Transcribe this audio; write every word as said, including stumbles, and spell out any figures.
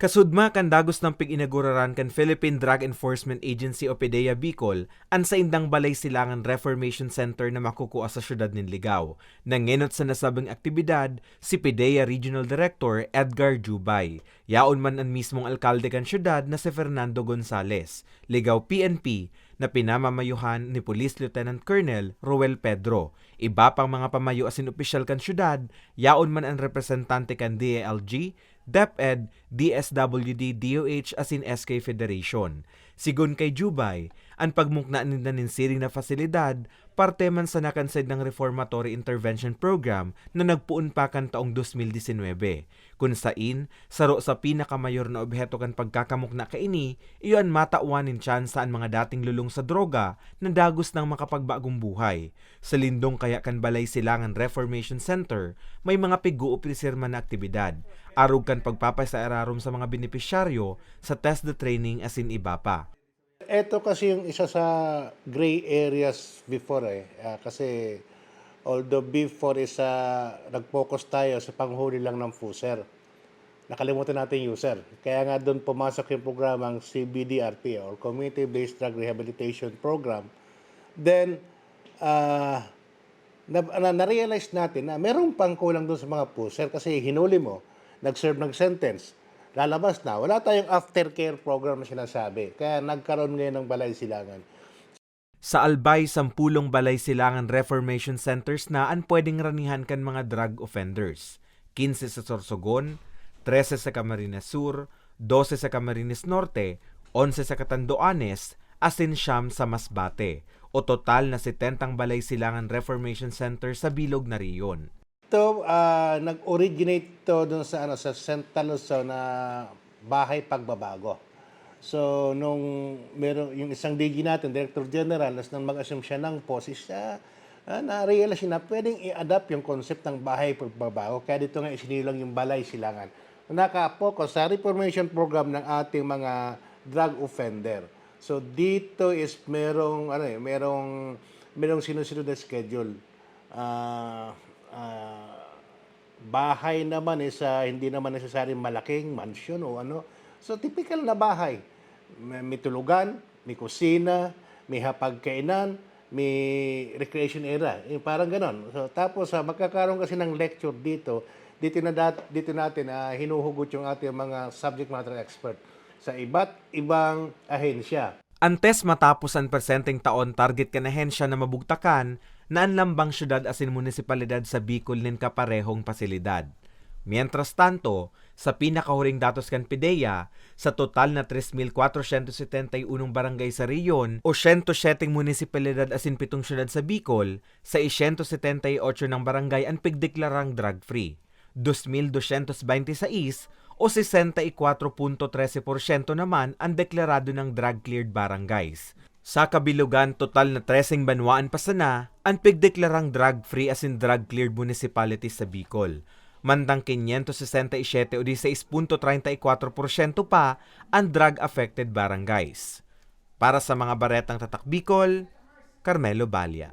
Kasudma kan dagos nang pig-inaguraran kan Philippine Drug Enforcement Agency o PDEA Bicol an saindang Balay Silangan Reformation Center na makukua sa siyudad nin Ligao. Nangenot sa nasabing aktibidad si PDEA Regional Director Edgar Jubay. Yaon man an mismong alkalde kan siyudad na si Fernando Gonzales, Ligao P N P, na pinamamayohan ni Police Lieutenant Colonel Roel Pedro. Iba pang mga pamayo asin opisyal kan siyudad, yaon man an representante kan D E L G, DepEd, D S W D, D O H asin S K Federation. Sigon kay Jubay, an pagmukna ninda nin siring na pasilidad, parte man sana kan saindang reformatory intervention program na nagpoon pa kan taong dos mil disinwebe, kun sain, saro sa pinakamayor na obheto kan pagkakamukna kaini, iyo an matawan nin tsansa an mga dating lulong sa droga na dagos nang makapagbagong buhay. Sa lindong kaya kan Balay Silangan Reformation Center, may mga pig-oopreser man na aktibidad, arog kan pagpapasairarom sa mga benepisyaryo sa TESDA training asin iba pa. Ito kasi yung isa sa gray areas before eh. Ah, kasi although before is ah, nag-focus tayo sa panghuli lang ng fuser. Nakalimutan natin yung user. Kaya nga doon pumasok yung programang C B D R P or Community-Based Drug Rehabilitation Program. Then, ah, na, na, na-realize natin na meron pang kulang doon sa mga fuser kasi hinuli mo, nag-serve ng sentence, lalabas na, wala tayong aftercare program na sinasabi. Kaya nagkaroon ngayon ng Balay Silangan. Sa Albay, sampulong Balay Silangan Reformation Centers na an pwedeng ranihan kan mga drug offenders. Quince sa Sorsogon, trese sa Camarines Sur, dose sa Camarines Norte, onse sa Catanduanes, asin siyam sa Masbate, o total na setentang Balay Silangan Reformation Center sa bilog na rehiyon. Ito, ah, nag-originate to dun sa, ano, sa Saint Luzon na bahay pagbabago. So, nung meron, yung isang D G natin, Director General, nas nang mag-assume siya ng post, is, ah, ah, na-realize niya na pwedeng i-adapt yung concept ng bahay pagbabago. Kaya dito nga isinilang yung Balay Silangan. Naka-focus sa reformation program ng ating mga drug offender. So, dito is merong, ano eh, merong, merong sinusunod na schedule. Ah, ah, bahay naman is, ah, hindi naman necessary malaking mansion o ano. So, typical na bahay. May, may tulugan, may kusina, may hapagkainan, may recreation area. Yung parang ganon. So, tapos, ah, magkakaroon kasi ng lecture dito. Dito na dat-, dito natin, ah, hinuhugot yung ating mga subject matter expert sa iba't ibang ahensya. Antes matapos an presenteng taon, target kan ahensya na mabugtakan na an lambang syudad asin munisipalidad sa Bicol nin kaparehong pasilidad. Mientras tanto, sa pinakahuring datos kan PDEA, sa total na tres mil kwatrosyentos setenta y unong barangay sa rehiyon o siyento syeteng munisipalidad asin pitong syudad sa Bicol, seiscientos setenta y ocho nang barangay an pigdeklarang drug-free. Dos mil dosyentos bente y seis o sesenta y kwatro punto trese porsyento naman an deklarado nang drug-cleared barangays. Sa kabilogan, total na treseng banwaan pa sana an pigdeklarang drug-free asin drug-cleared municipalities sa Bicol. Mantang quinientos sesenta y siete o diseis punto treinta y kwatro porsyento pa an drug-affected barangays. Para sa mga baretang Tatak Bicol, Carmelo Balia.